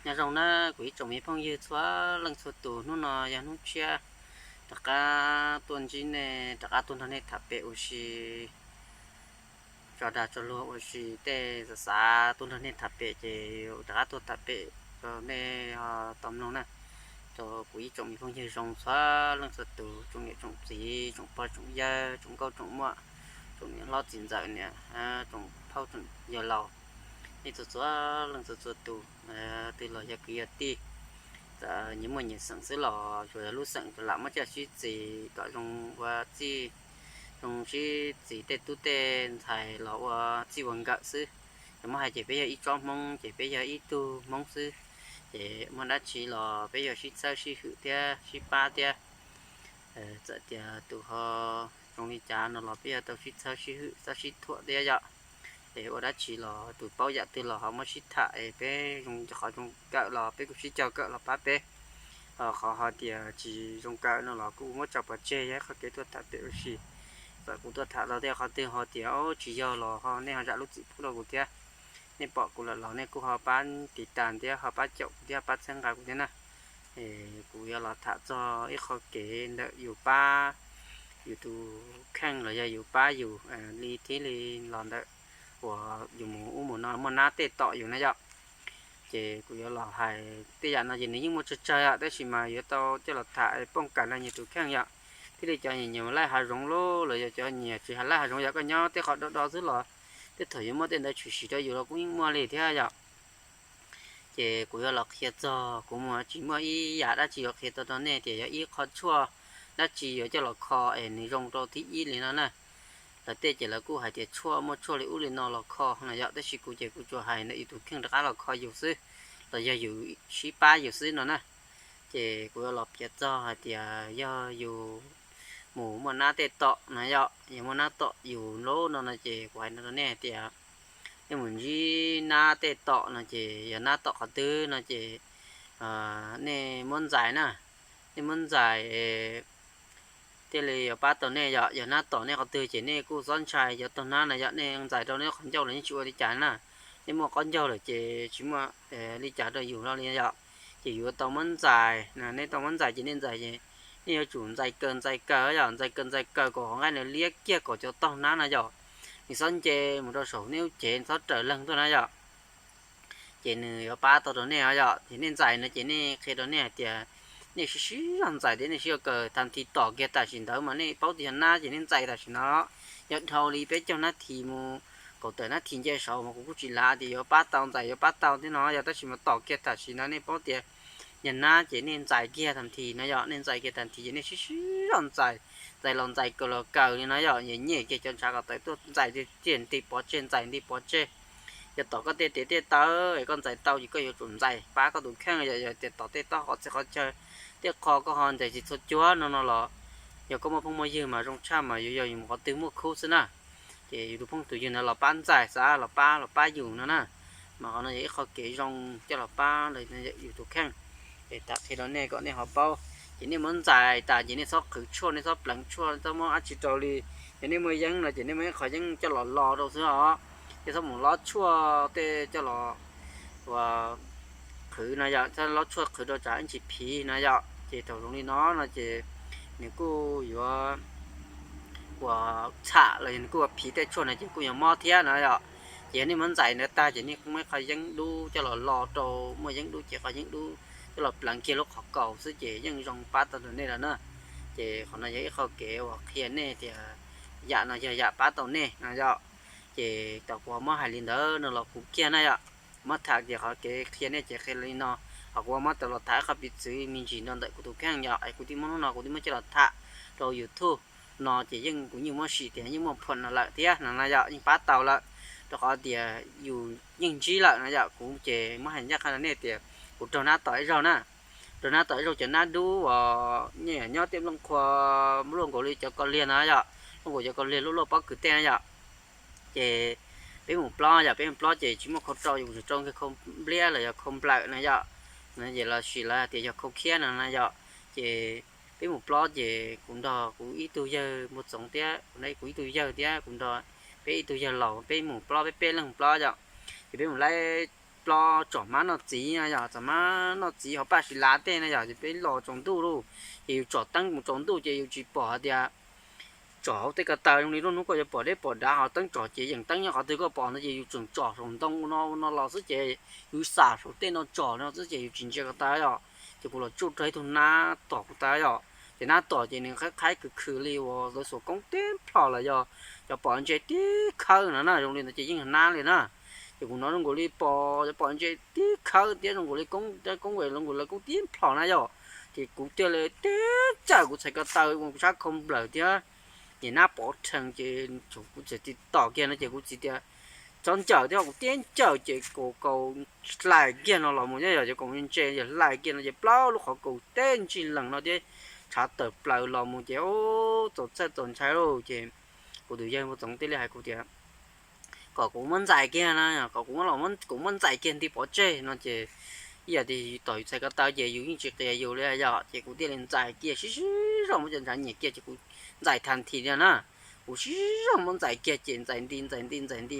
Nyob zoo na kuv ib tsoom me phooj ywg txhua leej txhua tus, hnub no yog hnub tshiab rov qab tuaj ntsib nej, rov qab tuaj nrog nej tham pem ua si, tso dag tso luag ua si tej xav xav tuaj nrog nej tham pem ces rov qab tuaj tham pem rau nej tau mloog na. Rau kuv ib tsoom me phooj ywg zoo txhua leej txhua tus, tsoom niam tsoom txiv, tsoom pog tsoom yawg, tsoom nkauj tsoom muam, tsoom niam hlob txiv ntxawm niam, tsoom phauj tsoom yawg laus, nej txhua txhua leej txhua txhua tus, twg los yog kwv yog tij, txawm nyias muaj nyias xeem xwb los tsuas yog lub xeem lam muab coj sib txis kom zoo ua txij, zoo sib txis tej tub tej ntxhais los ua txij ua nkawm xwb. Ces muab hais ces peb yog ib tsob Hmoob ces peb yog ib tug Hmoob xwb, ces muaj dab tsi los peb yog sib txhawb sib hwm thiab sib pab thiab. Txawm tias tus ho zoo li cas no los peb yog tau sib txhawb sib hwm txhawb sib thuam thiab yom. Es ua dab tsi los tus paub yam twg los ho muab sib tham es peb zoo qhov zoo kawm los peb kuj sib cog kawm los pab peb. Qhov ho tias tsis zoo kawm no los kuj muab tso pov tseg, yog ib qhov kev tuaj tham pem ua si. Txawm kuv tuaj tham los tej qhov twg ho tias tsis yog los ho nej ho zam lub txim pub rau kuv thiab. Nej pom kuv lawm los nej kuj ho pab tiv tas thiab ho pab caum kuv thiab pab txhawb nqa kuv thiab na. Kuv yuav los tham txog ib qho kev ntawm yus pab yus tus kheej los yog yus pab yus li thiaj li los ntawm uas yus mus ub mus no muaj nab tej tom yus na yom. Ces kuv yuav los hais tej yam no ces nws yeej muaj tsawg tsawg yom, tab sis mas yuav tau coj los tham poob kas los nyias tus kheej yom. Thiaj li cov nyias laij hav zoov los yog cov nyias tsis hais laij hav zoov yom, koj nyob tej qhov do do xwb los tej thaum yuav muaj tej ntawd tshwm sim rau yus los kuj yeej muaj li thiab yom. Ces kuv yuav los qhia txog, kuv mus tsis muaj ib yam dab tsi yuav qhia tau rau nej tias yog ib qho tshuaj dab tsi yuav coj los kho es nws zoo rau thib ib li no na. Lawv tej ces lawv kuj hais tias tshuaj muaj tshuaj li ub li no los kho no yom, tab sis kuv ces kuv tsuas hais ntawm yus tus kheej rov qab los kho yus xwb, los yog yus sib pab yus xwb no na. Ces kuv yuav los piav txog hais tias yog yus mus muaj nab tej tom no yom, yog muaj nab tom yus lub no no ces kuv hais no rau nej hais tias nej mus ntsib nab tej tom no ces yog nab tom qhov twg no ces nej muab ntxais na, nej muab ntxais thiaj li yuav pab tau nej yom. Yog nab tom nej qhov twg ces nej kuj txhob ntshai cov taug nab no yom, nej ntxais rau nej qhov ncauj los yeej tsis ua li cas na. Nej muaj qaub ncaug lawm ces tsis muaj li cas rau yus no li yom. Ces yuav tau muab ntxais, nej tau muab ntxais ces nej ntxais, nej yuav tsum ntxais kaw ntxais kaw yom, ntxais kaw ntxais kaw kom qhov nqaij nws liab kiag kom cov taug nab no yom, nws txhob nce mus rau saum nej lub cev, txhob raws leeg tuaj na yom. Ces nws yuav pab tau rau nej os yom. Ces nej ntxais no ces nej qhia rau nej hais tias nej sib sib zog ntxais thiab nej sib zog kaw tham thi tom kiag tam sim ntawd mas nej paub tias yog nab ces nej ntxais tam sim no. Yog dhau li peb caug nab thi mus kaum tawm nab thi nce saud mas kuv kuj tsis lav tias yuav pab tau ntxais yuav pab tau thiab no yog, tab sis mas tom kiag tam sim no nej paub tias yog nab ces nej ntxais kiag tham thi no yom, nej ntxais kiag tham thi ces nej sib sib zog ntxais, ntxais los ntxais kaw los kaw li no yom, nyem nyem kiag cov ntshav kom tawm tuaj ntxais tiag nti pov tseg ntxais nti pov tseg. Yog tom koj tej tes tej taw es koj ntxais tau ces koj yuav tsum ntxais pab koj tus kheej yom, yog tias tom tej taub hau qhov txhia qhov chaw, tej qho koj ho ntxais tsis txhua cuag no no los, yog koj muaj phooj muaj ywg mas zoo tshaj mas yuav yog yus mus qhov twg muaj khub xwb na. Ces yus tus phooj tus ywg ntawd los pab ntxais xav los pab los pab yus no na. Mas qhov no yog ib qho kev zoo coj los pab yus tus kheej. Es tham qhia rau nej kom nej ho paub. Ces nej muab ntxais tas ces nej txhob qhwv tshuaj, nej txhob pleev tshuaj, nej txhob muab dab tsi rau li. Yog nej muaj yeeb no ces nej muab ib qho yeeb coj los lo rau xwb os. Ces txhob mus lob tshuaj tej coj los ua qhwv no yom, txhob lob tshuaj qhwv rau tsam ib ntsis phiv no yom. Ces thaum zoo li no no ces nws kuj yuav ua txham los yog nws kuj ua phiv tej tshuaj no ces kuj yuav mob thiab no yom. Ces yog nej muab ntxais ntawd tag ces nej kuj muaj ib qho yeeb dub coj los lo rau, muaj yeeb dub ces qhov yeeb dub coj los pleev kiag lub qhov kaus xwb ces yeej zoo pab tau rau nej lawm na. Ces qhov no yog ib qho kev uas qhia nej tias yam no yog yam pab tau nej no yom. Ces tau kuv muab hais li ntawd no los kuv kiag na yom. Muab tham tias qhov kev qhia nej ces qhia li no, ho kuv muab tau los tham ib qho piv txwv me ntsis no ntawm kuv tus kheej yom, es kuv twb muab hnub no kuv twb muab coj los tham rau YouTube no ces yeej kuv yeej muab sim tias yeej muaj phuam no lawm thiab no na yom, yeej pab tau lawm. Rau qhov tias yus yeej ntsib lawm no yom, kuv ces muab hais ncaj qha rau nej tias kuv raug nab tom ib zaug na, raug nab tom ib zaug cov nab dub uas nyob tej nplooj qhuav luaj nkaus li cov kos liag no yom, luaj nkaus cov kos liag luaj luaj pob kws tej na yom. Ces peb mus plob yom, peb mus plob ces tsis muaj khau rau, yus tsuas rau kiag khau npliab los yog khau nplawm no yom, no ces los sis lawv hais tias yog khau khiab no na yom. Ces peb mus plob ces kuv nrog kuv ib tug yawg Npua Txoov thiab kuv nrog kuv ib tug yawg thiab kuv nrog peb ib tug yawg laus, peb mus plob, peb peb leeg mus plob yom. Ces peb mus laib plab tsom hmab noj txiv na yom, tsom hmab noj txiv hauv paj si lav tej na yom, ces peb los tsaus ntuj lauj, ces yus tsom teeb mus tsaus ntuj ces yus tsis pom hais tias tsom hauv tej ko taw zoo li lub hnub koj yuav pom deb pom dav ho teeb tsom ces yeem teeb nyob qhov twg koj pom no ces yus tseem tsom saum ntoo no no los xwb ces yus xam saum tej no tsom no xwb ces yus tsis ntsia ko taw yom. Ces kuv los tsuj rau ib tug nab tom kuv taw yom, ces nab tom ces nws qhaib qhaib khwv khwv li uas lawv xuas koob tib plho los yog cov pom ntse tib khawb no na, zoo li ntawd ces yeej nab li na. Ces kuv hnov zoo nkaus li pom cov pom ntse tib khawb thiab zoo nkaus li koob, koob es zoo nkaus li koob tib plho na yom. Ces kuv thiaj li tib cawm kuv txhais ko taw ua kuv sab khau nplawm thiab, ces nab pov rhees ces kuv txawm tig tom kiag no ces kuv txiv tias txhob ncawm thiab, kuv tib ncawm ces kaus kaus hlais kiag no los mus, yog cov kaus ntse yog hlais kiag no ces plaub lub qhov kaus teb ntsig lees no thiab tshav tawm plaws los mus ces txaus txhawj txaus ntshai lauj. Ces kuv tus yawg Npua Txoov thiaj li hais kuv tias kom kuv muab ntxais kiag na, kom kuv muab, kuv muab ntxais kiag nti pov tseg no ces ib yam li tom yus txhais ko taw ces yus yeej tsis qias yus li yom, ces kuv thiaj li ntxais kiag sib sib zog muab cov ntshav nyiam kiag ces kuv ntxais tag nthi li na. Kuv sib zog muab ntxais kiag ces ntxais nti ntxais nti ntxais nti,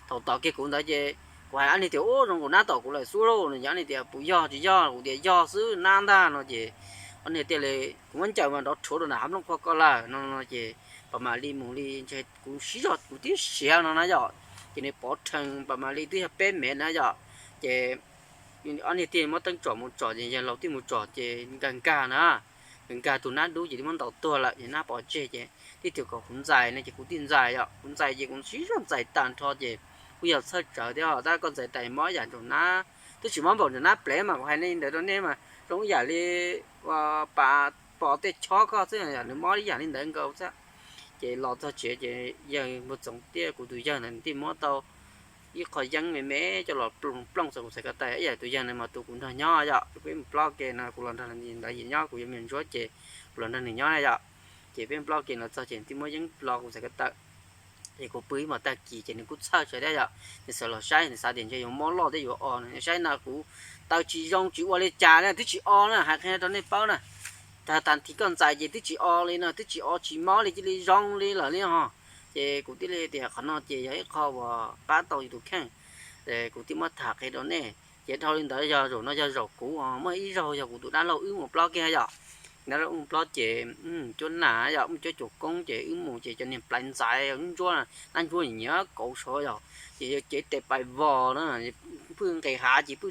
thaum tom kiag kuv ntawd ces kuv hais ob niag tias ub zoo nkaus nab tom kuv lawm xwb lauj no, ces ob niag tias puas yog tsis yog, kuv tias yog xwb nab ntag no ces ob niag thiaj li, kuv muab ncaws mas nrov rhuav rau nram hav nplooj qhuav ko lawm no no ces pas mam li mus li ntshe kuv sib zog kuv twb siav no na yom, ces nws pov rhees pas mam li twb yog peb mev na yom, ces ob niag thiaj muab teeb tsom mus tsom ces yawg laus thiaj mus tsom ces nkag nkag na, nkag nkag tus nab dub ces twb muab ntaus tuag lawm ces nab pov tseg ces thiaj tias kom kuv ntxais no ces kuv thiaj ntxais yom, kuv ntxais ces kuv sib zog ntxais tag nrho ces kuj yog txhawj tsawv thiab, tab koj ntxais tas mob ib yam nraum nab, twb tsis mob npaum nraum nab plev mas kuv hais nej ntawd rau nej mas zoo ib yam li pas pos tej chob koj xwb, nws mob ib yam li ntawd nkaus xwb. Ces los txog tsev ces yawg Npua Txoov thiab kuv tus yawg ntawd thiaj muab tau ib qho yeeb me me coj los plooj plooj txog kuv txhais ko taw, ib yam tus yawg ntawd mas tus kuv nrog nyob yom, peb mus plob ke no kuv los nrog lawv nyob, kuv yawm me ntsuab ces kuv los nrog nws nyob na yom. Ces peb plob ke no txog ces thiaj muab yeeb plob kuv txhais ko taw. Ces kuv pw ib hmos tag kis ces nws kuj txhawj thiab yom, nws sawv los saib, nws xav tias ntshe yuav mob loj thiab yuav o no, saib no kuv taw tsis zoo tsis ua li cas na, twb tsis o na, hais qhia rau nej paub na. Tag tag nthi koj ntxais ces twb tsis o li no, twb tsis o tsis mob li, cia li zoo li lawm li ho. Ces kuv thiaj li tias qhov no ces yog ib qho uas pab tau yus tus kheej, kuv thiaj muab tham qhia rau nej. Ces dhau li ntawd yog zaum no yog zaum kuv, muaj ib zaug yog kuv tus dab laug wb mus plob kiag yom. Dab laug wb mus plob ces cuab nas yom, muaj cuab cuas koob ces wb mus ces cov niag plaiv ntxaiv ntsuab, nab ntsuab nyiam kauv saud yom, ces yog cev tes pais vos na, pw nqes hav ces pw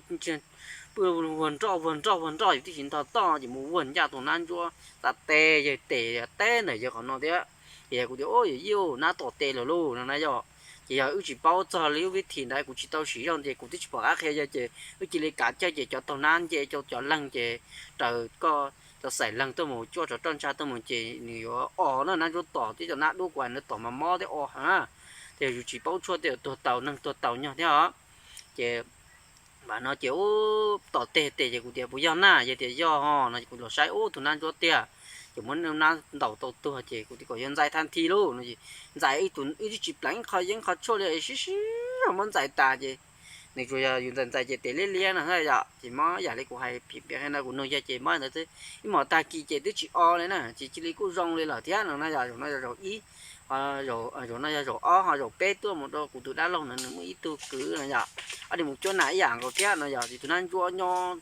vuag nroj vuag nroj vuag nroj yus tib si ntog toj ces mus vuag ncaj tus nab ntsuab tav tes yawg tes teb ntawm yawg qhov no thiab. Ces yog kuv tias ub yawm yij, nab tom tes lawm lauj no na yom. Ces yog wb tsis paub txog li lub vib thim ntawd, kuv tsis tau siv zog ces kuv twb tsis pom qab qhia yawg ces wb cia li kav cawj ces cov taug nab nce cov leeg ces raws koj cov xaim leeg tuaj mus cuaj tsov roj ntsha tuaj mus ces nws yuav o na, nab ntsuab tom thiab cov nab dub kuv hais ntawd tom mas mob thiab o heev na. Ces yus tsis paub tshuaj tej yuav tuag taus neeg tuag taus nyog thiab os. Ces mam no ces ub tom tes tes ces kuv tias puas yog na, yawg tias yog ho no ces kuv los saib ub tus nab ntsuab tiag. Ces muab nab ntaus tau tuag ces kuv tias kom yawg ntxais tag nthi lauj no ces ntxais ib tug, wb twb tsis pleev ib qho yeeb qho tshuaj li, sib sib zog muab ntxais tas ces nws tsuas yog yus ntxais ntxais ces tes liab liab no yom, ces mob yam li kuv hais phim piav qhia no kuv nug yawg ces mob ntawd xwb. Ib hmos tag kis ces twb tsis o li na, ces cia li kuj zoo li lawm thiab no na yom. Zaum no yog zaum ib, zaum no yog zaum ob ho zaum peb tuaj mus rau kuv tus dab laug ntawd nws muaj ib tug kwv no yom, ob niag mus cuab nas ib yam nkaus thiab no yom, ces tus nab ntsuab nyob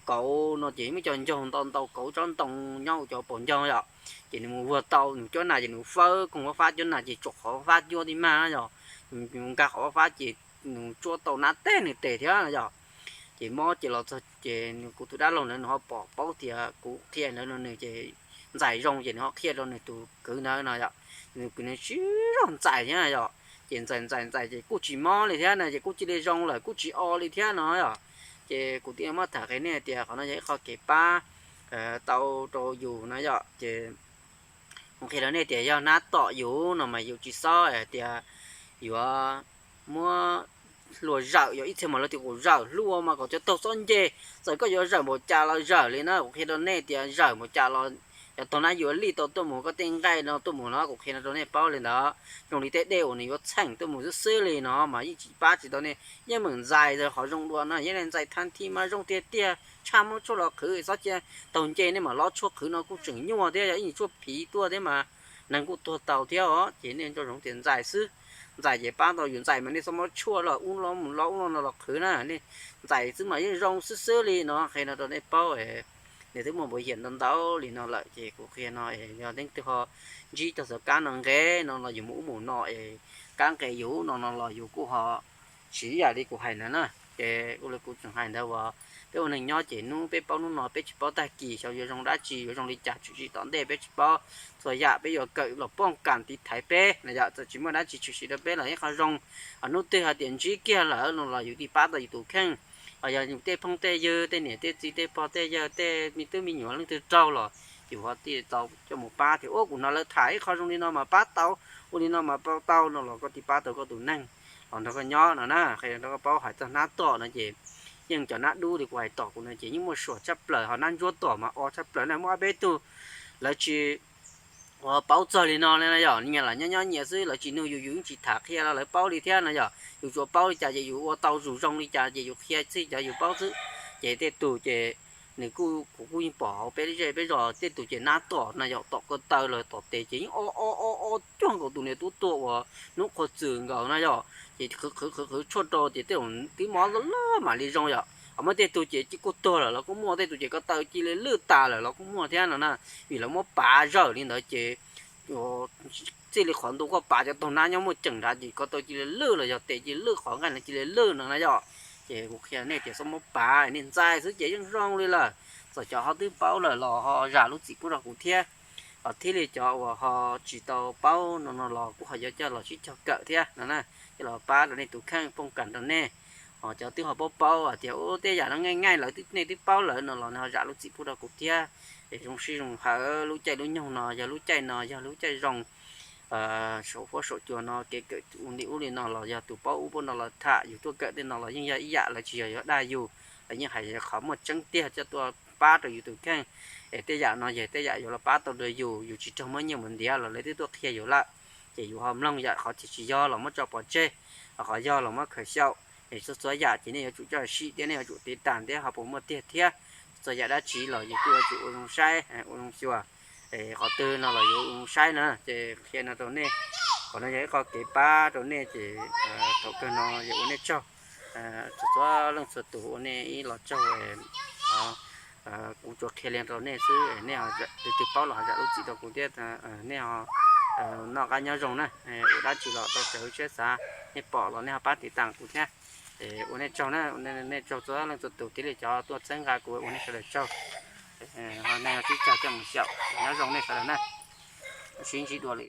kauv no ces muaj cov ncaug ntau ntau kauv tsob ntoo nyob cov paus ncaug yom, ces nws mus vuag tau nws cuab nas ces nws fawb koog fab fab cuab nas ces tsuas qhov fab cuab tib mag na yom, nws nkag qhov fab fab ces nws tsuab tau nab teb nws tes thiab no yom. Ces mob ces los txog ces kuv tus dab laug ntawd nws ho pom paub tias kuv qhia ntawd no nws ces ntxais zoo ces nws ho qhia rau nws tus kwv ntawd no yom. Nws kwv nws sib zog ntxais thiab yom, ces ntxais ntxais ntxais ces kuj tsis mob li thiab na, ces kuj cia li zoo lawm kuj tsis o li thiab no yom. Ces kuv thiaj muab tham qhia nej tias qhov no yog ib qho kev pab tau rau yus no yom. Ces kuv qhia rau nej tias yog nab tom yus no mas yus tsis txhob hais tias yuav muab hlua zawm, yog ib txhia mas lawv tias kom zawm hlua mas kom cov taug txhob nce, txawm koj yuav zawm npaum cas los zawm li na. Kuv qhia rau nej tias zawm npaum cas los cov taug nab yuav lij tau tuaj mus, koj tej nqaij no tuaj mus no kuv qhia rau nej paub li ntawd. Zoo li tej dej uas nws yuav txheem tuaj mus xwb xwb li no mas yeej tsis pab tsis tau nej, yeej meem ntxais qhov zoo dua no, yeej ntxais thaj thi mas zoo tiag tiag, tshaj muab tshuaj los qhwv, txhob cia taug nce nej mam lob tshuaj qhwv no kuj tseem nyuaj thiab, yog ib tshuaj phiv tuaj thiab mas neeg kuj tuag tau thiab os. Ces nej nco ntsoov tias ntxais xwb, Ntxais ces pab tau yus ntxais mas nej txhob muab tshuaj los ub los mus los ub los no los qhwv na, nej ntxais xwb mas yeej zoo xwb xwb li no qhia no rau nej paub. Nws twb muaj npaum hiam ntau ntau li no lawm ces kuv qhia no es yog leej twg ho ntsib txog txoj kab no nqe no los yus mus ub mus no es kab nqe yus no no los yus kuj ho siv ib yam li kuv hais ntawd na. Ces ua li kuv tseem hais ntawd uas peb ua neeg nyob ces hnub peb paub hnub no peb tsis paub tag kis xyov yuav zoo dab tsi yuav zoo li cas tshwm sim tom ntej peb tsis paub. Txhua yam peb yuav kawm los poj kam tiv thaiv peb no yom, txawm tsis muaj dab tsi tshwm sim rau peb los ib qho zoo. Hnub twg hais tias ntsib kiag lawm no los yus thiaj pab tau yus tus kheej. Yog yus tej phooj tej ywg tej niam tej txiv tej pog tej yawg tej me tub me nyuam leej twg raug los yus ho thiaj tau coj mus pab tias ua kuv hnov lawv tham ib qho zoo li no mas pab tau, ua li no mas pab tau no los koj thiaj pab tau koj tus neeg los nrog koj nyob no na. Qhia rau koj paub hais txog hnab tom no ces yeej cov hnab dub li kuv hais tom kuv no ces yeej muaj suam tshaj plaws, ho hnab ntsuab tom mas o tshaj plaws na. Muaj ob peb tug lawv tsis ua paub txog li no li no yom, nyias lam nyob nyob nyias xwb lawv tsis nug yus, yus yeej tsis tham qhia rau lawv paub li thiab no yom. Yus tsuas paub li cas ces yus ua tau zus zoo li cas ces yus qhia txhij cov yus paub xwb. Ces tej tug ces nws kuj, kuv kuj yeej pom hauv peb zej peb zos tej tug ces hnab tom no yom, tom ko taw los tom tes ces yeej o o o o cuag nkaus tus niag tub tuag uas hnub qhua txwm nkaus no yom. Ces qhwv qhwv qhwv qhwv tshuaj rau ces tej zaum twb mob loj loj mam li zoo yom. Ho muaj tej tug ces kuj tuag lawm los kuj muaj, tej tug ces ko taw cia li lwj tas lawm los kuj muaj thiab no na. Vim lawv muab pav zawm li ntawd ces txij li qhov ntu koj pav cov taug hnab nyob muaj ceem nrad ces ko taw cia li lwj los yog tes cia li lwj qhov nqaij no cia li lwj no na yom. Ces kuv qhia nej tias txhob muab pav, nej ntxais xwb ces yeej zoo li lawm. Txawm cov ho twb paub lawm los ho zam lub txim pub rau kuv thiab. Ho thiab li cov uas ho tsis tau paub no no los kuj ho yuav coj los sib cog kawm thiab no na, coj los pab rau nej tus kheej poj kam rau nej. Ho cov twb ho paub paub hais tias ub tej yam no nqaij nqaij lawv twb, nej twb paub lawm no los nej ho zam lub txim pub rau kuv thiab. Es zoo sij zoo hawm lub caij lub nyoog no yog lub caij no yog lub caij zoo saum huab saum cua no kev kawm ua li ub li no los yog tus paub ub paub no los tham yus tuaj kawm tej no los yeej yog ib yam, lawv tsis yog yuav dag yus, lawv yeej hais qhov muaj tseeb tiag coj tuaj pab rau yus tus kheej. Es tej yam no yog tej yam yuav los pab tau rau yus, yus tsis raug muab nyiaj mus ntiav los lawv twb tuaj qhia yus lawm. Ces yus ho mloog yam qhov tsis yog los muab tso pov tseg, qhov yog los muab khaws xyaum. Es txhua txhua yam ces nej yuav tsum coj sim thiab nej yuav tsum tiv tas thiab ho puas muaj tiag thiab. Txhua yam dab tsi los yus kuj yuav tsum ua zoo saib ua zoo xyuas. Es qhov twg no los yuav ua zoo saib na, ces qhia no rau nej. Qhov no yog ib qho kev pab rau nej ces thaum kawg no yog ua nej tsaug. Txhua txhua leej txhua tus ua nej ib los tsaug. Kuv tsuas qhia li rau nej xwb, nej ho, tus twg paub los ho zam lub txim rau kuv thiab. Nej ho noj qab nyob zoo na, ua dab tsi los tau raws siab xav, nej pom los nej ho pab tiv tas kuv thiab. Ua nej tsaug na, nej tsaug txhua leej txhua tus, thiab li cov tuaj txhawb nqa kuv ua nej sawv daws tsaug. Ho nej ho sib cog coj mus xyaum, nyob zoo nej sawv daws na. Sib ntsib dua lwm